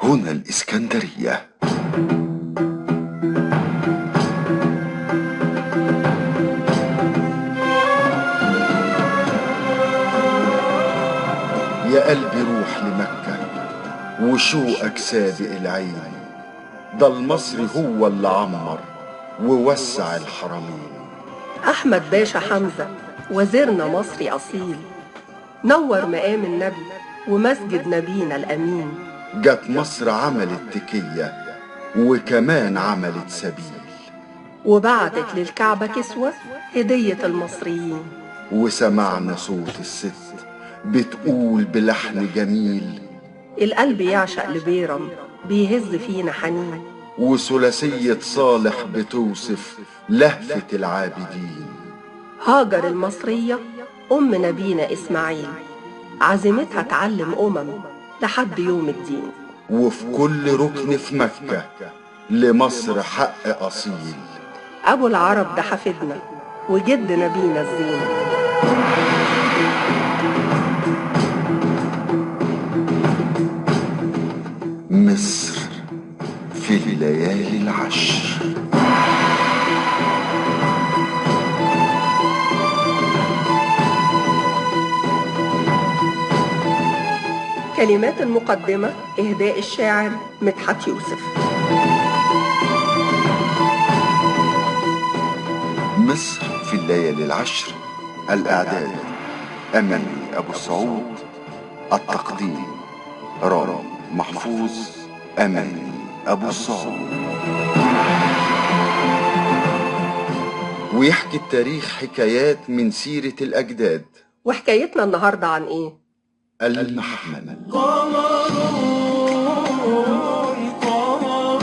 هنا الإسكندرية. يا قلبي روح لمكة وشوقك سابق العين، ده المصري هو اللي عمر ووسع الحرمين. أحمد باشا حمزة وزيرنا مصري أصيل، نور مقام النبي ومسجد نبينا الأمين. جت مصر عملت تكية وكمان عملت سبيل، وبعتت للكعبة كسوة هدية المصريين. وسمعنا صوت الست بتقول بلحن جميل، القلب يعشق لبيرم بيهز فينا حنين. وثلاثية صالح بتوصف لهفة العابدين. هاجر المصرية أم نبينا إسماعيل، عزيمتها تعلم لحد يوم الدين. وفي كل ركن في مكة لمصر حق أصيل، أبو العرب ده حفيدنا وجد نبينا الزين. مصر في الليالي العشر. كلمات المقدمة إهداء الشاعر مدحت يوسف. مصر في الليالي العشر. الإعداد أماني أبو السعود، التقديم رامي محفوظ، أماني أبو السعود. ويحكي التاريخ حكايات من سيرة الأجداد. وحكايتنا النهاردة عن إيه؟ المحمل. قمر قمر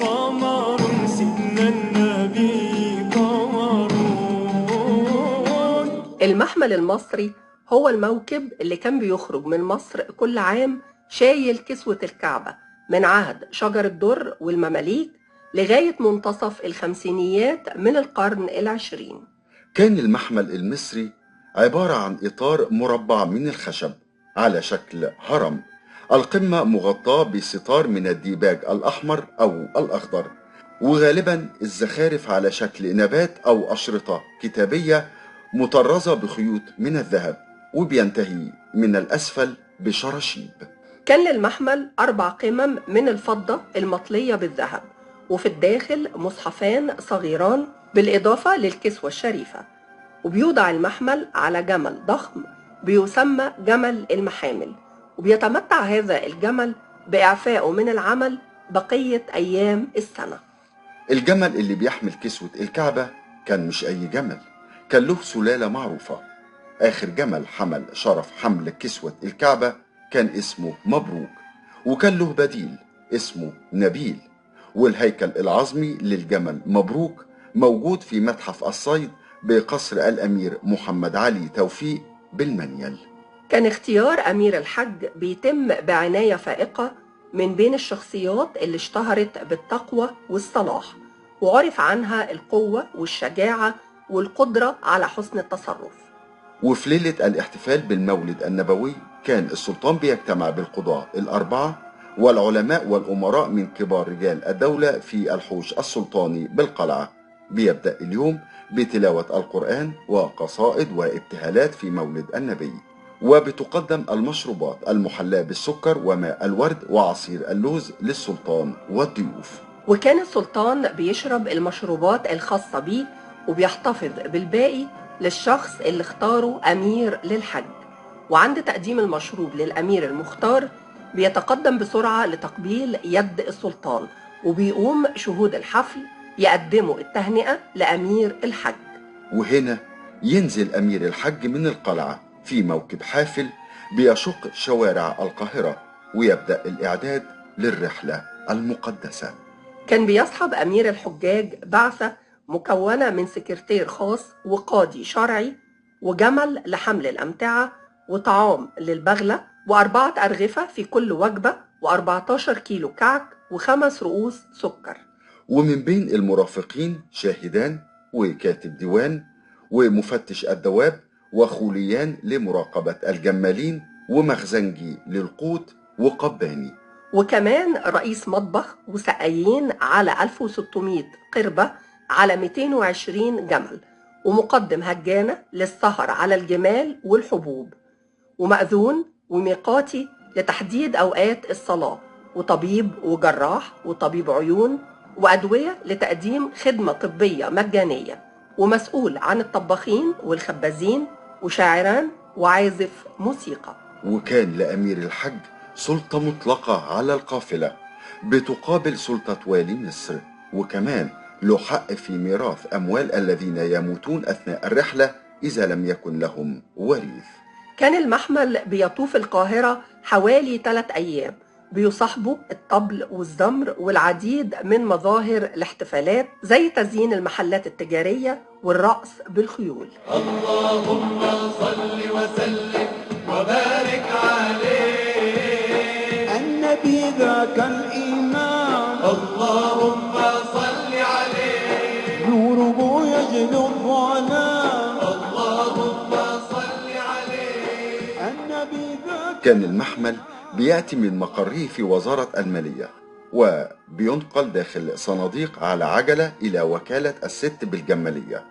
قمر سيدنا النبي قمر. المحمل المصري هو الموكب اللي كان بيخرج من مصر كل عام شايل كسوة الكعبة من عهد شجر الدر والمماليك لغاية منتصف الخمسينيات من القرن العشرين. كان المحمل المصري عبارة عن إطار مربع من الخشب على شكل هرم، القمة مغطاة بستار من الديباج الأحمر أو الأخضر، وغالبا الزخارف على شكل نبات أو أشرطة كتابية مطرزة بخيوط من الذهب، وبينتهي من الأسفل بشراشيب. كان للمحمل 4 قمم من الفضة المطلية بالذهب، وفي الداخل مصحفان صغيران بالإضافة للكسوة الشريفة. وبيوضع المحمل على جمل ضخم بيسمى جمل المحامل، وبيتمتع هذا الجمل بإعفائه من العمل بقية أيام السنة. الجمل اللي بيحمل كسوة الكعبة كان مش أي جمل، كان له سلالة معروفة. آخر جمل حمل شرف حمل كسوة الكعبة كان اسمه مبروك، وكان له بديل اسمه نبيل. والهيكل العظمي للجمل مبروك موجود في متحف الصيد بقصر الأمير محمد علي توفيق بالمنيل. كان اختيار أمير الحج بيتم بعناية فائقة من بين الشخصيات اللي اشتهرت بالتقوى والصلاح، وعرف عنها القوة والشجاعة والقدرة على حسن التصرف. وفي ليلة الاحتفال بالمولد النبوي كان السلطان بيجتمع بالقضاة الأربعة والعلماء والأمراء من كبار رجال الدولة في الحوش السلطاني بالقلعة. بيبدأ اليوم بتلاوة القرآن وقصائد وابتهالات في مولد النبي، وبتقدم المشروبات المحلاة بالسكر وماء الورد وعصير اللوز للسلطان والضيوف. وكان السلطان بيشرب المشروبات الخاصة بيه وبيحتفظ بالباقي للشخص اللي اختاره أمير للحج. وعند تقديم المشروب للأمير المختار بيتقدم بسرعة لتقبيل يد السلطان، وبيقوم شهود الحفل يقدموا التهنئة لأمير الحج. وهنا ينزل أمير الحج من القلعة في موكب حافل بيشق شوارع القاهرة، ويبدأ الإعداد للرحلة المقدسة. كان بيصحب أمير الحجاج بعثة مكونة من سكرتير خاص وقاضي شرعي وجمل لحمل الأمتعة وطعام للبغلة و4 أرغفة في كل وجبة و14 كيلو كعك و5 رؤوس سكر. ومن بين المرافقين شاهدان وكاتب ديوان ومفتش الدواب وخوليان لمراقبة الجمالين ومخزنجي للقوت وقباني، وكمان رئيس مطبخ وسقايين على 1600 قربة على 220 جمل، ومقدم هجانة للسهر على الجمال والحبوب، ومأذون وميقاتي لتحديد أوقات الصلاة، وطبيب وجراح وطبيب عيون، وأدوية لتقديم خدمة طبية مجانية، ومسؤول عن الطباخين والخبازين، وشاعران وعازف موسيقى. وكان لأمير الحج سلطة مطلقة على القافلة بتقابل سلطة والي مصر، وكمان له حق في ميراث أموال الذين يموتون أثناء الرحلة إذا لم يكن لهم وريث. كان المحمل بيطوف القاهرة حوالي 3 أيام، بيصاحبه الطبل والزمر والعديد من مظاهر الاحتفالات زي تزيين المحلات التجارية والرقص بالخيول. اللهم صل وسلم وبارك عليه، النبي ذاك الإمام، اللهم صل عليه، نوره يجلو الظلام، اللهم صل عليه، النبي ذاك. كان المحمل بيأتي من مقره في وزارة المالية، وبينقل داخل صناديق على عجلة إلى وكالة الست بالجمالية.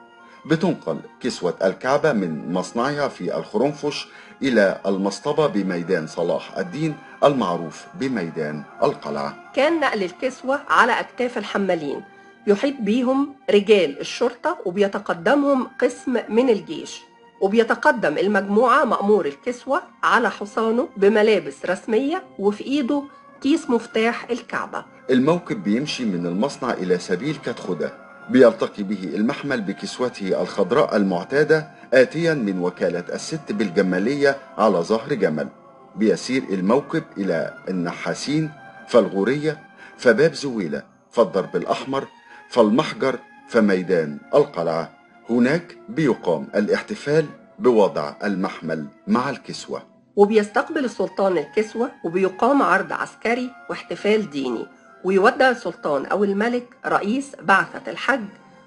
بتنقل كسوة الكعبة من مصنعها في الخرنفش إلى المصطبة بميدان صلاح الدين المعروف بميدان القلعة. كان نقل الكسوة على أكتاف الحمالين، يحيط بيهم رجال الشرطة وبيتقدمهم قسم من الجيش، وبيتقدم المجموعة مأمور الكسوة على حصانه بملابس رسمية وفي إيده كيس مفتاح الكعبة. الموكب بيمشي من المصنع إلى سبيل كتخدة، بيلتقي به المحمل بكسوته الخضراء المعتادة آتيا من وكالة الست بالجمالية على ظهر جمل. بيسير الموكب إلى النحاسين فالغورية فباب زويلة فالضرب الأحمر فالمحجر فميدان القلعة. هناك بيقام الاحتفال بوضع المحمل مع الكسوة، وبيستقبل السلطان الكسوة وبيقام عرض عسكري واحتفال ديني، ويودع السلطان أو الملك رئيس بعثة الحج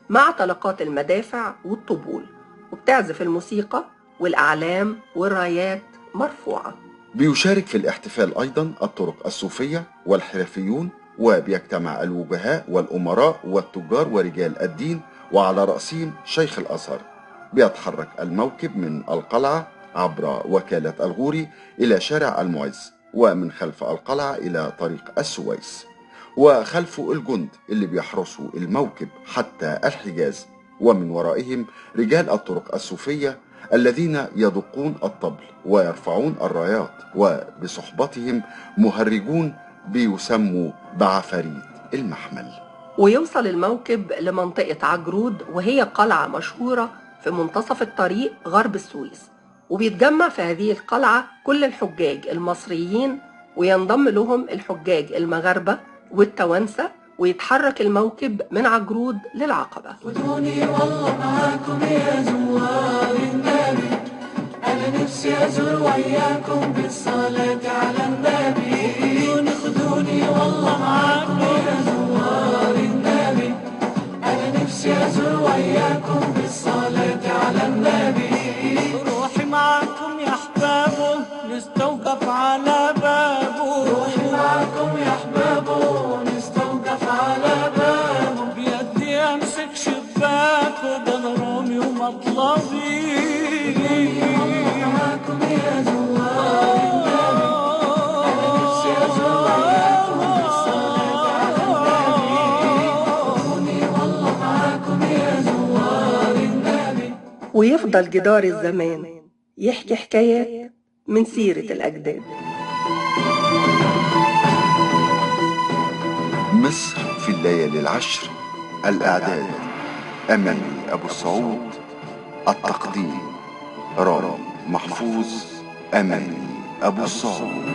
مع طلقات المدافع والطبول، وبتعزف الموسيقى والأعلام والرايات مرفوعة. بيشارك في الاحتفال أيضا الطرق الصوفية والحرفيون، وبيجتمع الوجهاء والأمراء والتجار ورجال الدين، وعلى رأسهم شيخ الأزهر. بيتحرك الموكب من القلعة عبر وكالة الغوري إلى شارع المعز، ومن خلف القلعة إلى طريق السويس، وخلفه الجند اللي بيحرسوا الموكب حتى الحجاز، ومن ورائهم رجال الطرق الصوفية الذين يدقون الطبل ويرفعون الرايات، وبصحبتهم مهرجون بيسموا بعفاريت المحمل. ويوصل الموكب لمنطقة عجرود، وهي قلعة مشهورة في منتصف الطريق غرب السويس، وبيتجمع في هذه القلعة كل الحجاج المصريين، وينضم لهم الحجاج المغاربة والتوانسة، ويتحرك الموكب من عجرود للعقبة. خدوني والله معاكم يا زوار النبي، أنا نفسي أزور وياكم بالصلاة على النبي. خدوني خدوني والله معاكم يا زوار النبي، أنا نفسي أزور وياكم بالصلاة على النبي. روحي معاكم يا أحبابه نستوقف على بابه، روحي معاكم يا أحبابه نستوقف على بابه، بيدي أمسك شباكه ده غرامي ومطلبي. والله معاكم يا زوار النبي، أنا نفسي أزور وياكم بالصلاة على النبي. خدوني والله معاكم يا زوار النبي. ويفضل جدار الزمان يحكي حكايات من سيرة الأجداد. مصر في الليالي العشر. الإعداد أماني أبو السعود، التقديم رامي محفوظ، أماني أبو السعود.